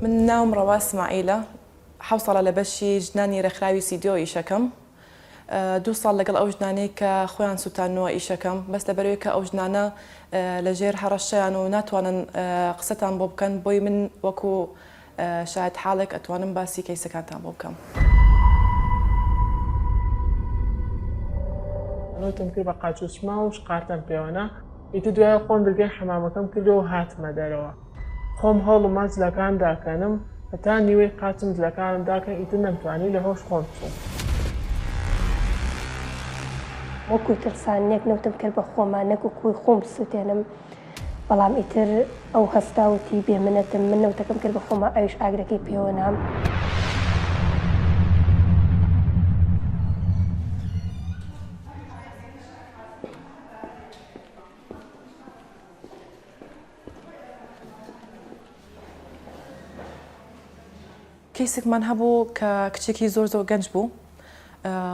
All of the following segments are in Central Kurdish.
من ناوم ڕەوا سماعیلە، حەوت ساڵە لە بەشی ژنانی ڕێکخراوی سیدۆ ئیشەکەم. دوو ساڵ لەگەڵ ئەو ژنانەی کە خۆیان سوتاندنوە ئیشەکەم، بەس لەبەرئەوەی کە ئەو ژنانە لەژێر هەڕەشەیان و ناتوانن قسەتان بۆ بکەن بۆی من وەکو شایەتحاڵێک ئەتوانم باسی کەیسەکانتان بۆ بکەم. نوتم کرد بە قاچ و چما و شقارتەم پێوەنا ئیتر دوای خۆم درگای حەمامەکەم کردەوە و هاتمە دەرەوە خۆم هەوڵما جلەکان داکەنم هەتا نیوەی قاچم جلەکانم داکەن ئیتر نەمتوانی لە هۆش خۆم چووم. وەکو ترساندنێک نەوتم کرد بە خۆما نەک وەکو خۆم بسوتێنم بەڵام ئیتر ئەو هەستا وتی بێ منەتم من نەوتەکەم کرد بە خۆما ئەویش ئاگرەکەی پێوە نام. کەیسێکمان هەبوو کە کچێکی زۆر زۆر گەنج بوو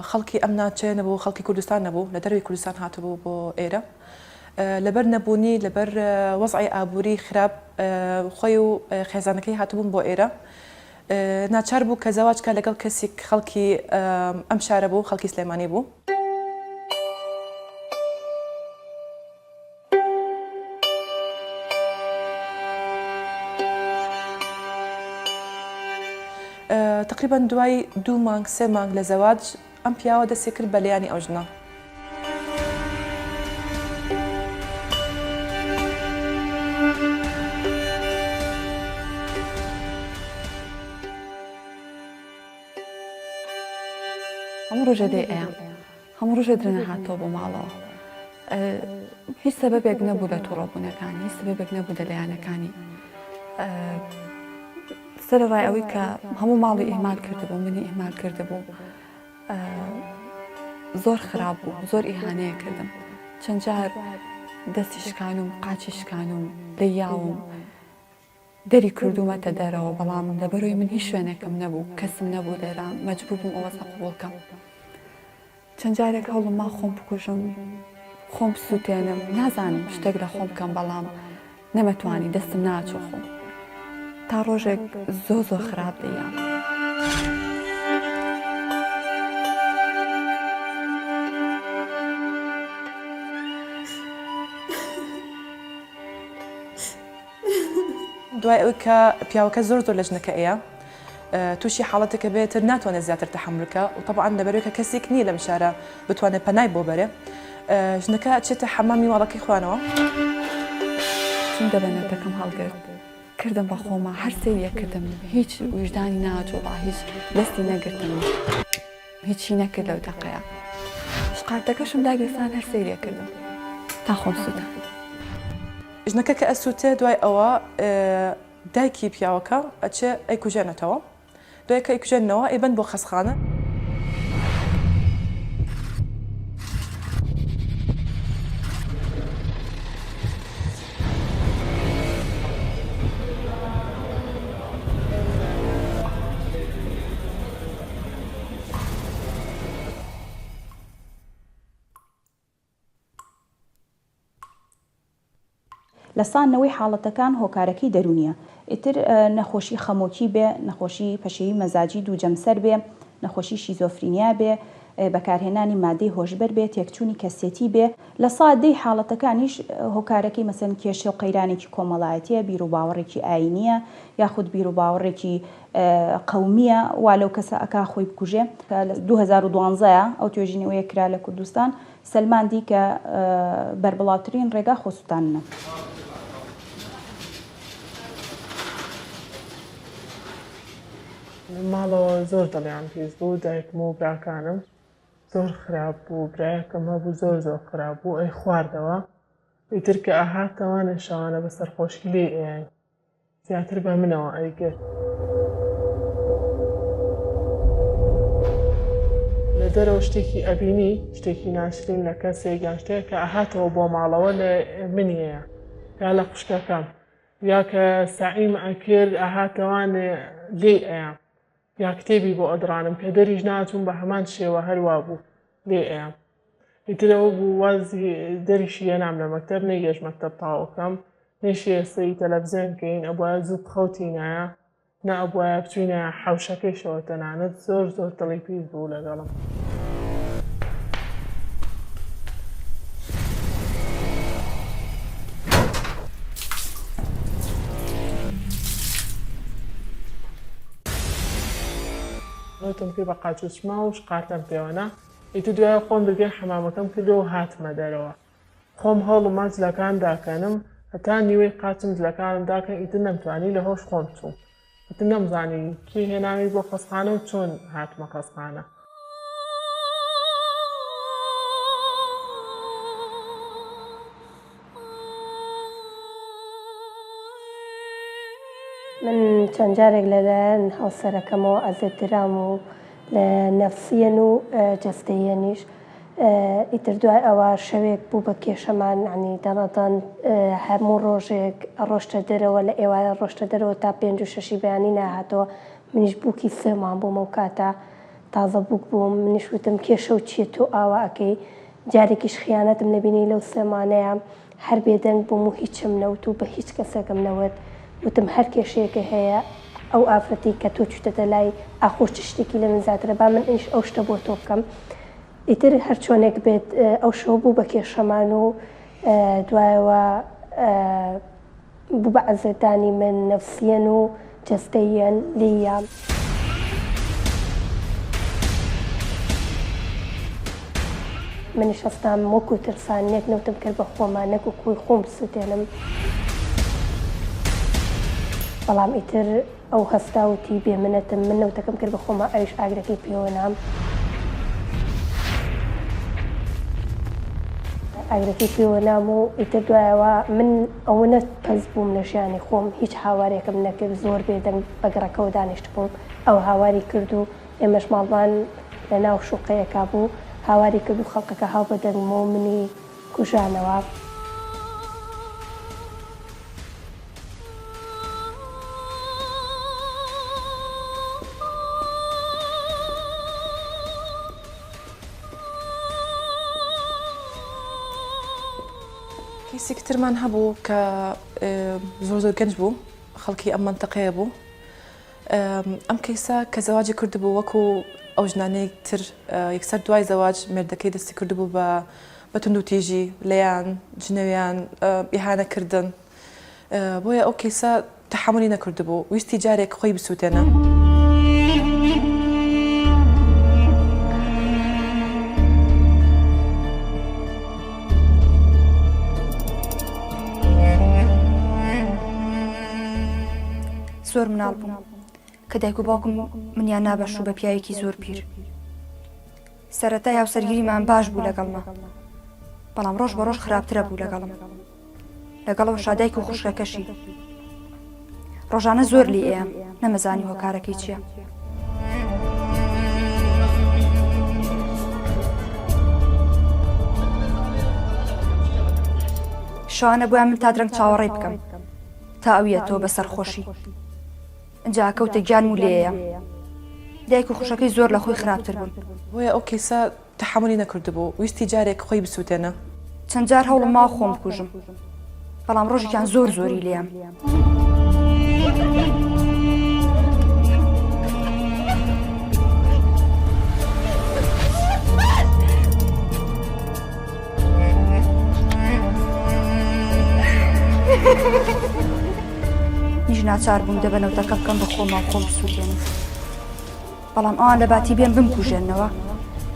خەڵکی ئەم ناوچەیە نەبوو خەڵکی کوردستان نەبوو لە دەروی کوردستان هاتبوو بۆ ئێرە لەبەر نەبوونی لەبەر وەزعی ئابووری خراپ خۆی و خێزانەکەی هاتبوون بۆ ئێرە ناچار بوو کە زەواج کە لەگەڵ کەسێک خەڵکی ئەم شارە بوو خەڵکی سلێمانی بوو. تەقریبەن دوای دوو مانگ سێ مانگ لە زەواج ئەم پیاوە دەستی کرد بە لێیانی ئەو ژنە. هەموو ڕۆژێ لێی ئەیام. هەموو ڕۆژێ درە نەهاتەوە بۆ ماڵەوە هیچ سەبەبێک نەبوو لە توڕەبوونەکانی هیچ سەبەبێک نەبوو لە لایەنەکانی سەرەڕای ئەوەی کە هەموو ماڵی ئیهمال کردبوو منی ئیهمال کردبوو زۆر خراپ بوو زۆر ئیهانەیە کردم چەند جار دەستی شکانوم قاچی شکانوم لە یاوم دەری کردوومەتە دەرەوە بەڵام لەبەرەوەی من هیچ شوێنێکم نەبوو کەسم نەبوو لێرە مەجبور بووم ئەو وەزعە قبوڵ کەم چەند جارێک هەوڵم ما خۆم بکوژم خۆم بسووتێنم نازانم شتێک لە خۆم بکەم بەڵام نەمەتوانی دەستم ناچۆ خۆم تا ڕۆژێک زۆ زۆر خراپ دەیام. دوای ئەوەی کە پیاوەکە زۆر زۆر لە ژنەکە ئەیە تووشی حاڵەتێکە بێت تر ناتوانێت زیاتر تەحەمول کە و تەبعەن لەبەرەوەی کە کەسێک نییە لەم شارە بتوانێت پەنای بۆ بەرێ ژنەکە ئەچێتە حەمامی ماڵەکەی خۆیانەوە. چووم دەبەنەتەکەم هەڵگرت کردم بە خۆما هەر سەیری ئەکردم هیچ ویژدانی ناجوڵا هیچ دەستی نەگرتم هیچی نەکرد لەو دەقەیە شقارتەکەشم داگیرسان هەر سەیری ئەکردم تا خۆم سوتاند. ژنەکە کە ئەسوتێ دوای ئەوە دایکی پیاوەکە ئەچێ ئەیکوژێنێتەوە دوای کە ئەیکوژێننەوە ئەیبەن بۆ خەسخانە. لە سا نەوەی حاڵەتەکان هۆکارەکەی دەروونیە ئیتر نەخۆشی خەمۆکی بێ، نەخۆشی پەشێوی مەزاجی دوو جەمسەر بێ، نەخۆشی شیزۆفرینیا بێ، بەکارهێنانی مادەی هۆشبەر بێ، تێکچوونی کەسێتی بێ، لە سا دەی حاڵەتەکانیش هۆکارەکەی مەسەلەن کێشە و قەیرانێکی کۆمەڵایەتیە، بیروباوەڕێکی ئایینیە یاخود بیروباوەڕێکی قەومیە وا لەو کەسە ئەکا خۆی بکوژێ. کە لە 2012 ئەو توێژینەوەیە کرا لە کوردستان سەلماندی کە بەربڵاوترین ڕێگا خۆسوتاندنە. ماڵەوە زۆر دڵیان پیس بوو دایکم و براکانم زۆر خراپ بوو برایەکم هەبوو زۆر زۆر خراپ بوو ئەی خواردەوە ئیتر کە ئەهاتەوانێ شەوانە بە سەرخۆشی لێی ئەیاین زیاتر بە منەوە ئەیگرت. لە دەرەوە شتێکی ئەبینی شتێکی ناشرین لە کەسێک یان شتێک کە ئەهاتەوە بۆ ماڵەوە لە منیەیە یا لە خوشکەکەم یا کە سەعیم ئەکرد ئەهاتەوانێ لێی ئەیام یا کتێبی بۆ ئەدڕانم کە دەریش ناچووم بە هەمان شێوە هەروا بوو لێ ئەیام ئیتر ئەوە بوو وازی دەریشی هێنام لە مەکتەب نەیهێشت مەکتەب تەواو کەم نەیشی سەیری تەلەفزیۆن کەین ئەبوایە زوو بخەوتینایە. نەئەبوایە بچوینە حەوشەکەیشەوە تەنانەت زۆر زۆر دڵی پیس بوو لەگەڵم. نەوتم کرد بە قاچ و چما و شقارتەم پێوەنا ئیتر دوای خۆم درگای حەمامەکەم کردەوە و هاتمە دەرەوە خۆم هەوڵما جلەکان داکەنم هەتا نیوەی قاچم جلەکانم داکەن ئیتر نەمتوانی لە هۆش خۆم چووم ئیتر نەمزانی کێ هێنامی بۆ خەستخانە و چۆن هاتمە خەستخانە. من چەند جارێک لەلایەن هاوسەرەکەمەوە ئەزێت درام و لە نەفسیەن و جەستەییەنیش ئیتر دوای ئەوە شەوێک بوو بە کێشەمان یانی دەڵەدەن هەموو ڕۆژێک ڕۆشتە دەرەوە لە ئێوارە ڕۆشتە دەرەوە تا پێنج و شەشی بەیانی ناهاتەوە منیش بووکی سێ مانگ بووم ئەو کاتە تازە بووک بووم منیش وتم کێشە و چییە تۆ ئاوا ئەکەی جارێکیش خیانەتم نەبینی لەو سێ مانەیە هەر بێدەنگ بووم و هیچم نەوت و بە هیچ کەسێکم نەوت وتم هەر کێشەیەکە هەیە ئەو ئافرەتەی کە تۆ چوویتەتە لای ئاخۆ چ شتێکی لە من زیاترە با من ئیش ئەو شتە بۆ تۆ بکەم ئیتر هەر چۆنێک بێت ئەو شەوە بوو بە کێشەمان و دوایەوە بوو بە عەزێتدانی من نەفسیەن و جەستەییەن لێی یام. منیش هەستام وەکو ترساننێک نەوتم کرد بە خۆما نەک وەکوی خۆم بسوتێنم. بەڵام ئیتر ئەو هەستا وتی بێ منەتم، من نەوتەکەم کرد بە خۆما ئەویش ئاگرەکەی پێوە نام. ئاگرەکەی پێوە نام و ئیتر دوایەوە من ئەوەنە پەست بووم لە ژیانی خۆم هیچ هاوارێکم نەکرد زۆر بێدەنگ بە گڕەکەوە دانیشتبووم ئەو هاواری کرد و ئێمەش ماڵمان لە ناو شوقەیەکا بوو هاواری کرد و خەڵکەکە هاو بە دەنگمەوە منی کوژانەوە. کەیسێکی ترمان هەبوو کە زۆر زۆر گەنج بوو خەڵکی ئەم مەنتەقەیە بوو ئەم کەیسە کە زەواجی کردبوو وەکو ئەو ژنانەی تر یەکسەر دوای زەواج مێردەکەی دەستی کردبوو بە بە توندوتیژی لێیان جنێویان ئیهانەکردن بۆیە ئەو کەیسە تەحەمولی نەکردبوو ویستی جارێک خۆی بسووتێنە. زۆر مناڵ بووم کە دایک و باوکم منیان نا بە شوو بە پیاوێکی زۆر پیر. سەرەتای هاوسەرگیریمان باش بوو لەگەڵما، بەڵام ڕۆژ بە ڕۆژ خراپترە بوو لەگەڵم. لەگەڵ ئەوەشا دایک و خوشکەکەشی. ڕۆژانە زۆر لێی ئەیام، نەمەزانی هۆکارەکەی چییە. شەوانە بۆیان من تا درەنگ چاوەڕێی بکەم. تا ئەو یەتەوە بە سەرخۆشی ئینجا کەوتە گیانم و لێیە دایک و خوشەکەی زۆر لە خۆی خراپتر بوون. بۆیە ئەو کەیسە تەحەمولی نەکردبوو ویستی جارێک خۆی بسوتێنە. چەند جار هەوڵم ماوە خۆم بکوژم بەڵام ڕۆژێکیان زۆر زۆری لێیام. منیش ناچار بووم دەبە نەوتەکە بکەم بە خۆما و خۆم بسووتێنم بەڵام ئەوان لە باتی بێن بمکوژێنەوە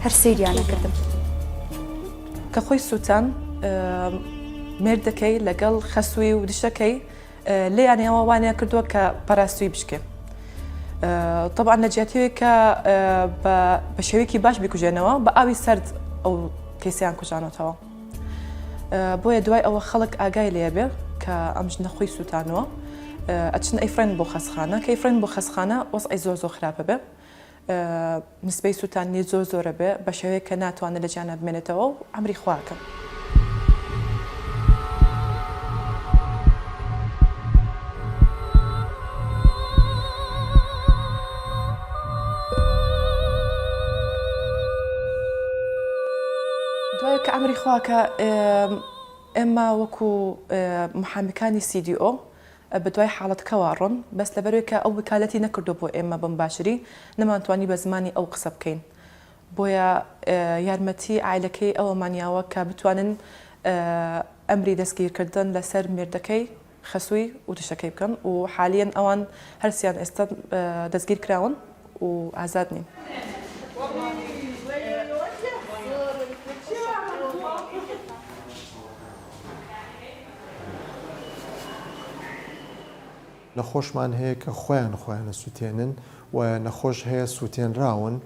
هەر سەیریان نەکردم. کە خۆی سووتان مێردەکەی لەگەڵ خەسووی و دشەکەی لێیانەوە وانیان کردووە کە پەراستووی بشکێ طبعا لە جیاتیەوەی کە بە شێوەیەکی باش بیکوژێنەوە بە ئاوی سەرد ئەو کەیسیان کوژانەتەوە بۆیە دوای ئەوە خەڵک ئاگای لێ بێ کە ئەم ژنە خۆی سووتانەوە ئەچن ئەیفرێن بۆ خەسخانە کەی فرێن بۆ خەسخانە وەزعی زۆر زۆر خراپە بێ نسبەی سوتاندنی زۆر زۆرە بێ بە شێوەیەک کە ناتوانێت لە ژیانا بمێنێتەوە و ئەمری خوا کە. دوای کە ئەمری خوا کە ئێمە وەکو محامیکانی CDO. بەدوای حاڵەتکەوە ڕۆن بەس لەبەرەوەی کە ئەو وکالەتی نەکردوە بۆ ئێمە بە مباشری نەمانتوانی بە زمانی ئەو قسە بکەین بۆیە یارمەتی عایلەکەی ئەومان یاوە کە بتوانن ئەمری دەستگیرکردن لەسەر مێردەکەی خەسووی و دشەکەی بکەن و حالیەن ئەوان هەرسیان ئێستا دەستگیر کراون و ئازاد نین. نەخۆشمان هەیە کە خۆیان خۆیان ئەسوتێنن و نەخۆش هەیە سوتێنراون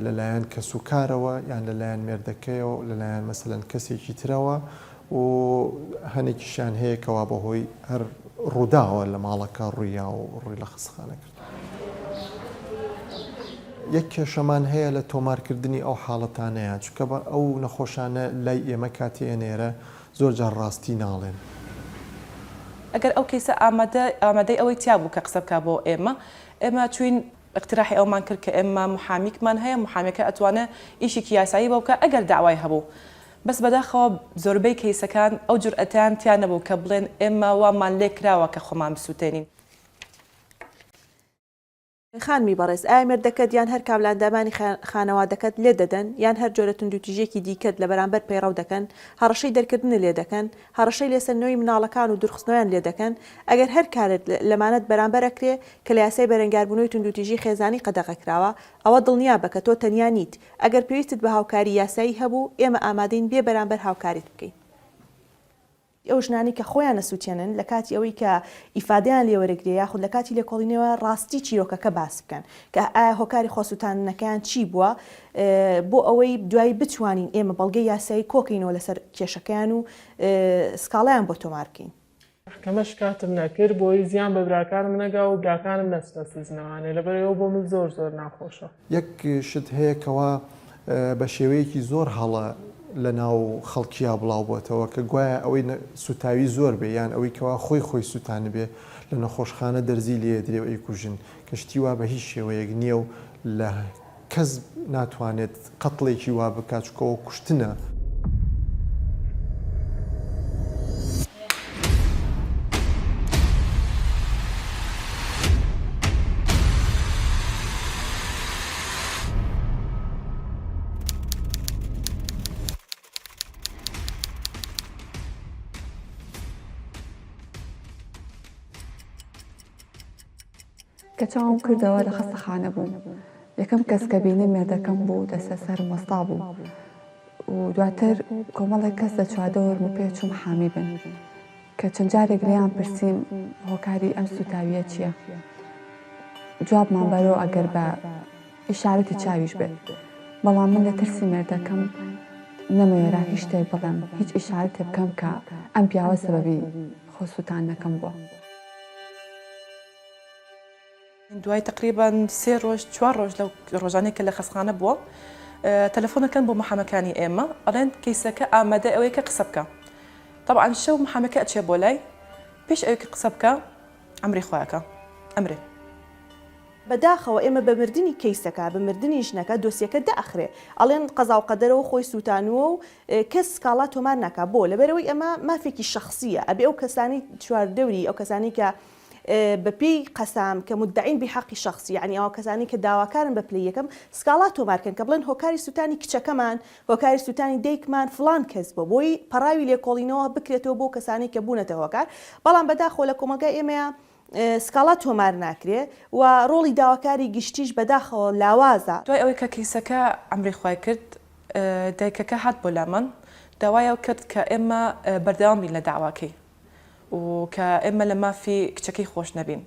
لەلایەن کەسوکارەوە یان لەلایەن مێردەکەیەوە لەلایەن مەسەلەن کەسێکی ترەوە و هەنێکیشیان هەیە کەوا بەهۆی هەر ڕووداوە لە ماڵەکە ڕوویا و ڕووی لە خەستەخانە کردووە. یەک کێشەمان هەیە لە تۆمارکردنی ئەو حاڵەتانەیە چونکە ئەو نەخۆشانە لای ئێمە کاتێ ئەنێرە زۆر جار ڕاستی ناڵێن. ئەگەر ئەو کەیسە ئامادە ئامادەی ئەوەی تیا بوو کە قسە بکا بۆ ئێمە، ئێمە چووین ئیقتراحی ئەوەمان کرد کە ئێمە محامیکمان هەیە، محامیەکە ئەتوانێ ئیشێکی یاسایی بۆ بکا ئەگەر دەعوای هەبوو. بەس بەداخەوە زۆربەی کەیسەکان ئەو جورئەتەیان تیا نەبوو کە بڵێن ئێمە وامان لێ کراوە کە خۆمان بسووتێنین. خانمی بەڕێز، ئایا مێردەکەت یان هەر کام لە ئەندامانی خانەوادەکەت لێت دەدەن، یان هەر جۆرە توندوتیژییەکی دیکەت لە بەرامبەر پەیڕەو دەکەن، هەڕەشەی دەرکردنت لێ دەکەن، هەڕەشەی لێسەندنەوەی مناڵەکان و دوورخستنەوەیان لێ دەکەن، ئەگەر هەر کارت لەمانەت بەرامبەر ئەکرێ کە لە یاسای بەرەنگاربوونەوەی توندوتیژی خێزانی قەدەغە کراوە، ئەوە دڵنیابە کە تۆ تەنیا نیت، ئەگەر پێویستت بە هاوکاری یاسایی هەبوو، ئێمە ئامادەین بێ بەرامبەر هاوکاریت بکەین. ئەو ژنانەی کە خۆیان ئەسوتێنن لە کاتی ئەوەی کە ئیفادەیان لێ وەرەگرێ یاخود لە کاتی لێکۆڵینەوە ڕاستی چیرۆکەکە باس بکەن کە ئایا هۆکاری خۆسوتاندنەکەیان چی بووە بۆ ئەوەی دوایی بتوانین ئێمە بەڵگەی یاسایی کۆکەینەوە لەسەر کێشەکەیان و سکاڵایان بۆ تۆمار بکەین. مەحکەمە شکاتم نەکرد بۆی زیان بە براکانم نەگا و براکانم نەچنە سجنەوانێ لەبەرئەوە بۆ من زۆر زۆر ناخۆشە. یەک شت هەیە کەوا بە شێوەیەکی زۆر هەڵە لە ناو خەڵکیا بڵاو بۆتەوە کە گوایە ئەوەی سوتاوی زۆر بێ یان ئەوەی کەوا خۆی خۆی سوتانبێ لە نەخۆشخانە دەرزی لێ ئەدرێ و ئەیکوژن کە شتی وا بە هیچ شێوەیەک نییە و لە کەس ناتوانێت قەتڵێکی وا بکات چونکە ئەوە کوشتنە. کە چاوم کردەوە لە خەستەخانە بووم. یەکەم کەس کە بینیم مێردەکەم بوو دەستە سەرم وەستا بوو و دواتر کۆمەڵێک کەس لە چوادەوەرم و پێچووم حامی بن کە چەند جارێک لێیان پرسیم هۆکاری ئەم سووتاویە چییە جوابمان بەرەوە ئەگەر بە ئیشارەتی چاویش بێت بەڵام من لە ترسی مێردەکەم نەمەوێرا هیچ شتێک بڵێم هیچ ئیشارەتێ بکەم کە ئەم پیاوە سەبەبی خۆ سووتاندنەکەم بووە. دوای تەقریبەن سێ ڕۆژ چوار ڕۆژ لەو ڕۆژانەی کە لە خەستخانە بووە تەلەفۆنەکەن بۆ محامەکانی ئێمە ئەڵێن کەیسەکە ئامادە ئەوەیە کە قسە بکە طبعا شەو محامەکە ئەچێ بۆ لای پێش ئەوەی کە قسە بکە ئەمری خۆیەکە ئەمرێ. بەداخەوە ئێمە بە مردنی کەیسەکە، بە مردنی ژنەکە دۆسیەکە دائەخرێ. ئەڵێن قەزاو قەدەرەوە خۆی سوتانووە و کەس سکاڵا تۆمار ناکا. بۆ؟ لەبەرئەوەی ئەمە مافێکی شەخسییە. ئەبێ ئەو کەسانەی چواردەوری، ئەو کەسانەی کە بە پێی قەسام کە مدعین بحق شخص یەعنی ئەو کەسانەی کە داواکارن بە پلەی یەکەم سکاڵا تۆمار کەن کە بڵێن هۆکاری سوتانی کچەکەمان، هۆکاری سوتانی دایکمان فڵان کەس بووە. بۆی پەڕاوی لێکۆڵینەوە بکرێتەوە بۆ کەسانەی کە بوونەتە هۆکار. بەڵام بەداخەوە لە کۆمەڵگای ئێمەیا سکاڵا تۆمار ناکرێ و ڕۆڵی داواکاری گشتیش بەداخەوە لاوازە. دوای ئەوەی کە کەیسەکە عەمری خوای کرد دایکەکە هات بۆ لامان داوای کرد کە ئێمە بەردەوام بین لە دەعواکەی و کە ئێمە لە مافی کچەکەی خۆش نەبین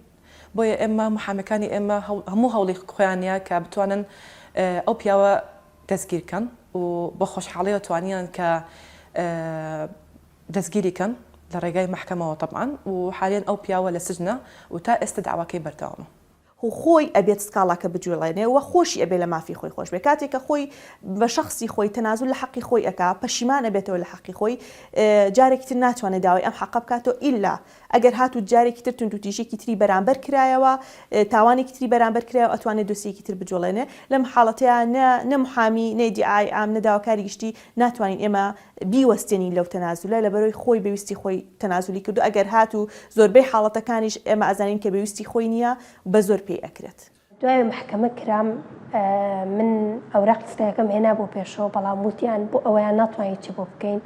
بۆیە ئێمە محامیەکانی ئێمە هەموو هەوڵی خۆیانە کە بتوانن ئەو پیاوە دەستگیر کەن و بە خۆشحاڵیەوە توانیان کە دەستگیری کەن لە ڕێگای مەحکەمەوە تەبعەن و حالیەن ئەو پیاوە لە سجنە و تا ئێستە دەعواکەی بەردەوامە. و خۆی ئەبێت سکاڵاکە بجوڵێنێ و خۆشی ئەبێ لە مافی خۆی خۆش بێ کاتێک کە خۆی بە شەخسی خۆی تەنازول لە حەقی خۆی ئەکا پەشیمان ئەبێتەوە لە حەقی خۆی جارێکی تر ناتوانێ داوای ئەم حەقە بکاتەوە ئیلا ئەگەر هاتوو جارێکی تر توندوتیژیەکی تری بەرامبەر کرایەوە تاوانێکی تری بەرامبەر کرایەوە ئەتوانێ دۆسیەکی تر بجوڵێنێ لەم حاڵەتەیا نە نە محامی نە ئیدیعای عام نە داواکاری گشتی ناتوانین ئێمە بیوەستێنین لەو تەنازولە لەبەرئەوەی خۆی بە ویستی خۆی تەنازولی کردوە ئەگەر هاتوو زۆربەی حاڵەتەکانیش ئێمە ئەزانین کە بە ویستی خۆی نیە بە زۆر پێی ئەکرێت. دوای مەحکەمە کرام من ئەوراقی سکایەکەم هێنا بۆ پێشەوە بەڵام وتیان بۆ ئەوەیان ناتوانین چ بۆ بکەین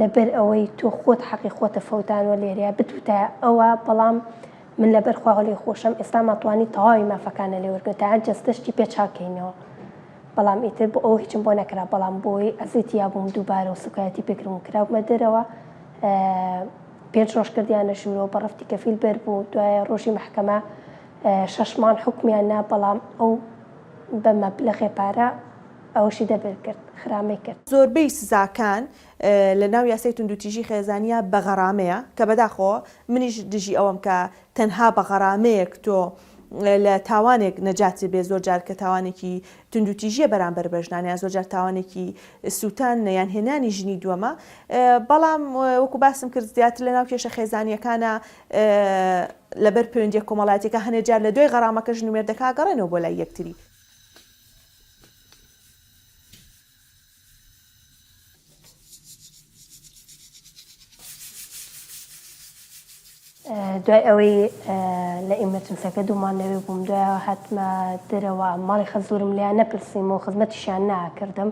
لەبەر ئەوەی تۆ خۆت حەقی خۆتە فەوتانوە لێرەیە بتوتایە ئەوە بەڵام من لەبەر خوا لێ خۆشم ئێستا ماتوانی تەواوی مافەکانە لێ وەرگرن تا جەستەشتی پێ چاکەینەوە بەڵام ئیتر بۆ ئەوە هیچم بۆ نەکرا بەڵام بۆی ئەزێتی یابووم دووبارە و سوکایەتی پێکرم و کرابوومە دەرەوە پێنج ڕۆژ کردیانە ژوورەوە بە ڕەفتی کەفیل بەر بوو دوایە ڕۆژی مەحکەمە شەش مانگ حوکمیان نا بەڵام ئەو بە مەبلەغێ پارە ئەوەشی دەبر کرد خرامەی کرد. زۆربەی سزاکان لە ناو یاسای توندوتیژی خێزانیە بە غەرامەیە کە بەداخەوە منیش دژی ئەوەم کە تەنها بە غەرامەیەک تۆ لە تاوانێک نەجات بێ زۆر جار کە تاوانێکی توندوتیژیە بەرامبەر بە ژنان یان زۆر جار تاوانێکی سووتان یان هێنانی ژنی دووەمە بەڵام وەکو باسم کرد زیاتر لە ناو کێشە خێزانیەکانە لەبەر پەیوەندیە کۆمەڵایەتیەکە هەنێ جار لە دوای غەرامەکە ژن و مێردەکە ئەگەڕێنەوە بۆ لای یەکتری. دوای ئەوەی لە ئیمەرجنسەکە دوومان لەوێ بووم دوایەوە هاتمە دەرەوە ماڵی خەزورم لێیان نەپرسیم و خزمەتیشیان ناکردم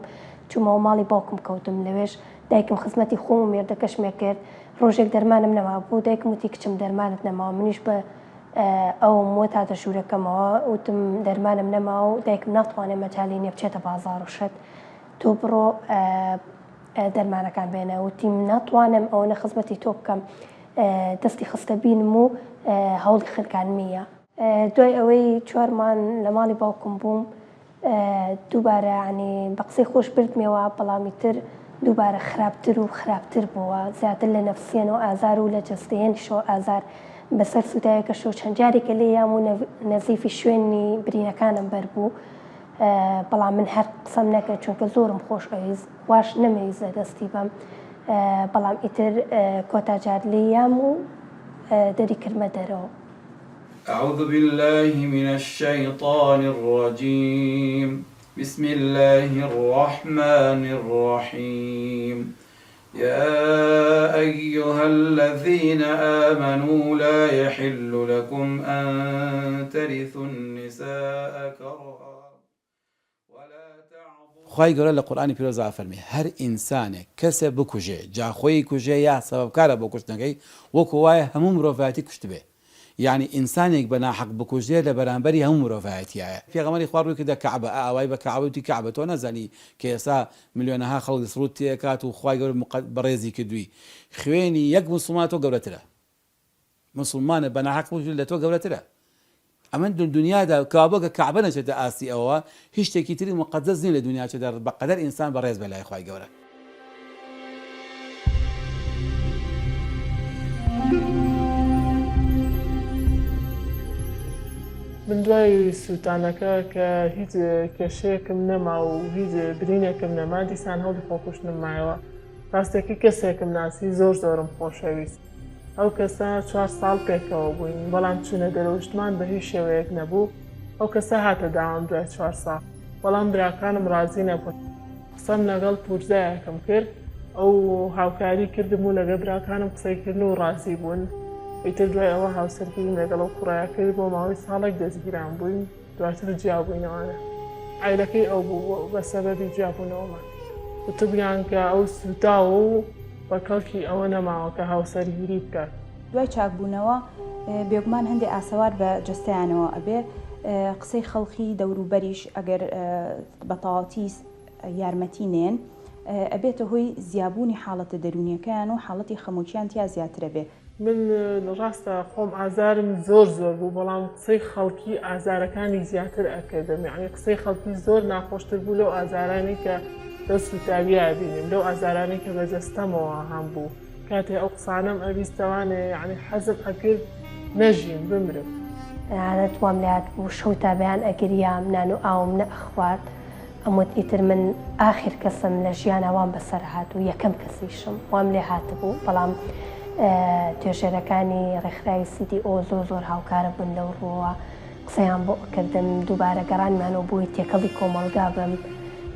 چوومەوە ماڵی باوکم کەوتم لەوێش دایکم خزمەتی خۆم و مێردەکەشمێ کرد ڕۆژێک دەرمانم نەمابوو دایکم وتی کچم دەرمانت نەماوە منیش بە ئەوم وت هاتە ژوورەکەمەوە وتم دەرمانم نەماوە و دایکم ناتوانێت مەجالی نییە بچێتە بازاڕ و شت تۆ بڕۆ دەرمانەکان بێنە وتیم ناتوانم ئەوەنە خزمەتی تۆ بکەم دەستی خستە بینم و هەوڵی خنکانمیە. دوای ئەوەی چوارمان لە ماڵی باوکم بووم دووبارە یانی بە قسەی خۆش بردمیەوە بەڵام ئیتر دووبارە خراپتر و خراپتر بووە زیاتر لە نەفسیەنەوە ئازار و لە جەستەیەنیشەوە ئازار بەسەر سووتاوێکەشەوە چەند جارێکە لێیام و نەزیفی شوێنی برینەکانم بەربوو بەڵام من هەر قسەم نەکرد چونکە زۆرم خۆش ئەویست واش نەمەویست لە دەستی بەم بەڵام ئیتر کۆتا جار لێیام و دەری کردمە دەرەوە. اعوذ باللە من الشیطان الرجیم بسم اللە الرحمن الرحیم یا ایها الذین آمنوا لا یحل لکم ان ترثوا النساء کرها ولا تعض. خوای گەورە لە قورئانی پیرۆزا ئەفەرمێ، هەر ئینسانێک کەسێ بکوژێ جا خۆی کوژێ یا سەبەبکارە بۆ کوشتنەکەی وەکو وایە هەموو مرۆڤایەتی کوشتبێ یەعنی ئینسانێک بە ناحەق بکوژرێ لە بەرامبەری هەموو مرۆڤایەتیایە. پێغەمبەری خوا ڕووی کردە کەعبە ئە ئاوای بە کەعبە وتی کەعبە تۆ نازانی کە ئێستا ملیۆنەها خەڵک ڕووت تێ ئەکات و خوای گەورە مقە بەڕێزی کردووی خوێنی یەک موسڵمان تۆ گەورەترە موسڵمانە بە ناحەق بکوژرێ لە تۆ گەورەترە ئەمە لە دونیادا کەوابوو گەر کەعبە نەچێتە ئاستی ئەوەوە هیچ شتێکی تری موقەدەس نیە لە دونیا چێتە بەقەدەر ئینسان بەڕێز بێ لای خوای گەورە. من دوای سووتانەکە کە هیچ کێشەیەکم نەما و هیچ برینێکم نەما دیسان هەوڵی خۆکوشتنم مایەوە ڕاستەکەی کەسێکم ناسی زۆر زۆرم خۆشەویست ئەو کەسە چوار ساڵ پێکەوە بووین بەڵام چوونە دەرەوشتمان بە هیچ شێوەیەک نەبوو ئەو کەسە هاتە داوام دوای چوار ساڵ بەڵام براکانم ڕازی نەبوون قسەم لەگەڵ پورزایەکم کرد ئەو هاوکاری کردم و لەگە براکانم قسەی کردن و ڕازی بوون ئیتر دوای ئەوە هاوسەرگیریم لەگەڵ ئەو کوڕەیا کرد بۆ ماوەی ساڵێک دەستگیران بووین دواتر جیابووینەوانە عایلەکەی ئەو بوو بە سەبەبی جیابوونەوەمان وتبیان کە ئەو سووتاوە و بە کەڵکی ئەوە نەماوە کە هاوسەرگیری بکات. دوای چاکبوونەوە بێگومان هەندێ ئاسەوار بە جەستەیانەوە ئەبێ، قسەی خەڵکی دەوروبەریش ئەگەر بە تەواوەتی یارمەتی نەیەن ئەبێتە هۆی زیابوونی حاڵەتە دەروونیەکەیان و حاڵەتی خەمۆکیان تیا زیاترەبێ. من ڕاستە خۆم ئازارم زۆر زۆر بوو بەڵام قسەی خەڵکی ئازارەکانی زیاتر ئەکردم یعنی قسەی خەڵکی زۆر ناخۆشتر بوو لەو ئازارانی کە لەو سوتاویە بینیم لەو ئازارانی کە بە جەستەمەوە هەم بوو کاتێ ئەو قسانەم ئەبیستەوانێ یعنی حەزم ئەکرد نەژیم بمرم. تەنانەت وام لێهات بوو شەو تا بەیان ئەگریام نان و ئاوم نە ئەخوارد ئەموت ئیتر من ئاخیر کەسم لە ژیانا وام بەسەر هات و یەکەم کەسیشم وام لێ هاتبوو بەڵام توێژەرەکانی ڕێکخراوی CDO زۆر زۆر هاوکارم بوون لەو ڕووەوە قسەیان بۆ ئەکردم دووبارە گەڕانمانەوە بۆی تێکەڵی کۆمەڵگا بم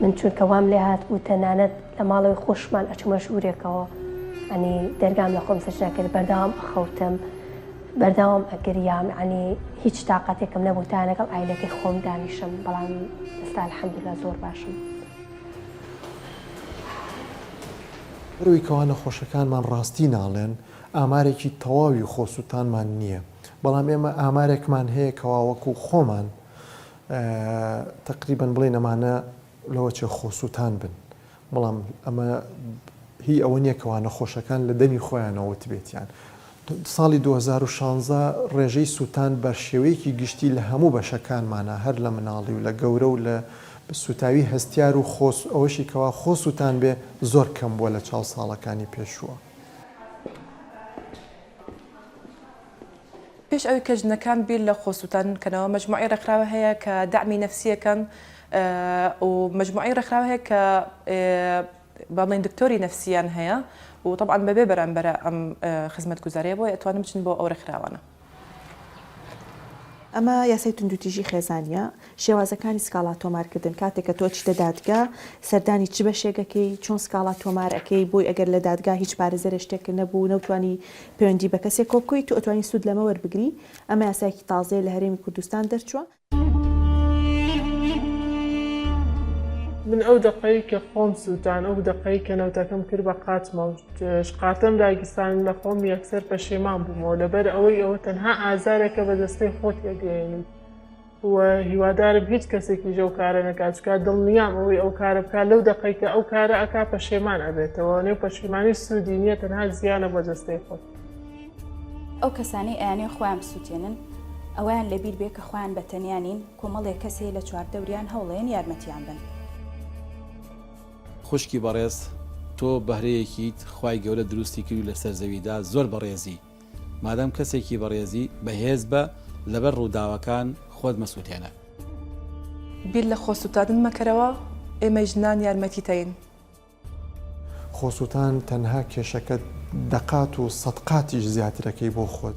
من چونکە وام لێ هاتبوو تەنانەت لە ماڵەوەی خۆشمان ئەچوومە ژوورێکەوە ئەنی دەرگام لە خۆم سەر نەکرد بەردەوام ئەخەوتم بەردەوام ئەگریام یەعنی هیچ تاقەتێکم نەبوو تا لەگەڵ عایلەکەی خۆم دانیشم بەڵام ئێستا الحمدللە زۆر باشم. بەرەوەی کەوا نەخۆشەکانمان ڕاستی ناڵێن ئامارێکی تەواوی خۆسوتانمان نییە بەڵام ئێمە ئامارێکمان هەیە کەوا وەکو خۆمان تەقریبەن بڵێین ئەمانە لەوەچێ خۆسوتان بن بەڵام ئەمە هی ئەوە نییە کەوا نەخۆشەکان لە دەمی خۆیانەوە وتبێتیان. ساڵی 2016 ڕێژەی سووتان بە شێوەیەکی گشتی لە هەموو بەشەکانمانا هەر لە مناڵی و لە گەورە و لە سووتاوی هەستیار و خۆ ئەوەشی کەوا خۆ سووتان بێ زۆر کەم بووە لە چاو ساڵەکانی پێشووە. پێش ئەوەی کە ژنەکان بیر لە خۆسووتاندن بکەنەوە، مەجموعەی ڕێکخراوە هەیە کە دەعمی نەفسی ئەکەن و مەجموعەی ڕێکخراوە هەیە کە با بڵێین دکتۆری نەفسیان هەیە و تەبعەن بەبێ بەرامبەرە ئەم خزمەتگوزاریە بۆیە ئەتوانن بچن بۆ ئەو ڕێکخراوانە. ئەمە یاسای توندوتیژی خێزانیە، شێوازەکانی سکاڵا تۆمارکردن، کاتێک کە تۆ ئەچیتە دادگا سەردانی چ بەشێک ئەکەی، چۆن سکاڵا تۆمار ئەکەی، بۆی ئەگەر لە دادگا هیچ پارێزەرێ شتێک نەبوو نەوتوانی پەیوەندی بە کەسێکەوە بکەی تۆ ئەتوانی سوود لەمە وەربگری، ئەمە یاسایەکی تازەیە لە هەرێمی کوردستان دەرچووە. من ئەو دەقەی کە خۆم سووتان ئەو دەقەی کە نەوتەکەم کرد بە قاچمە و شقارتەم داگیرساند لە خۆم یەکسەر پەشیمان بوومەوە لەبەر ئەوەی ئەوە تەنها ئازارێکە بە جەستەی خۆت ئەگەیەنیت و هیوادارم هیچ کەسێکیش ئەو کارە نەکات چونکە دڵنیام ئەوەی ئەو کارە بکات لەو دەقەی کە ئەو کارە ئەکا پەشێمان ئەبێتەوە نێو پەشیمانی سوودی نییە تەنها زیانە بۆ جەستەی خۆت. ئەو کەسانەی ئەیانەوێ خۆیان بسوتێنن ئەوەیان لەبیر بێ کە خۆیان بە تەنیا نین، کۆمەڵێک کەس هەیە لە چواردەوریان هەوڵەیەن یارمەتیان بەن. خوشکی بەڕێز تۆ بەهرەیەکیت خوای گەورە دروستی کردوی لەسەر زەویدا زۆر بەڕێزی مادام کەسێکی بەڕێزی بەهێز بە لەبەر ڕووداوەکان خۆت مەسوتێنە. بیر لە خۆسوتاندن مەکەرەوە ئێمەی ژنان یارمەتیتەین. خۆسوتان تەنها کێشەکە دەقات و سەدقاتیش زیاترەکەی بۆ خۆت.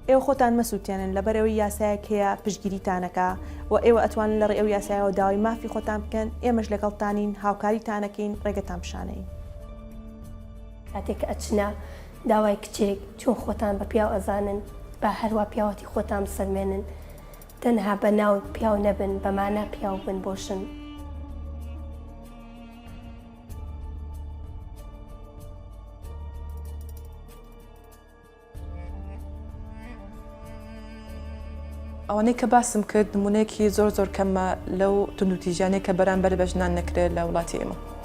ئێوە خۆتان مەسوتێنن لەبەرئەوەی یاسایەک هەیە پشتگیریتان ئەکا و ئێوە ئەتوانن لەڕێی ئەو یاسایەوە داوای مافی خۆتان بکەن ئێمەش لەگەڵتانین هاوکاریتان ئەکەین ڕێگەتان پیشانەین. کاتێک کە ئەچنە داوای کچێک چۆن خۆتان بە پیاو ئەزانن با هەروا پیاوەتی خۆتان بسەلمێنن تەنها بە ناو پیاو نەبن بە مانا پیاو بن بۆ ژن. ئەوانەی کە باسم کرد نمونەیەکی زۆر زۆر کەمە لەو توندوتیژیانەی کە بەرامبەر بە ژنان نەکرێت لە وڵاتی ئێمە.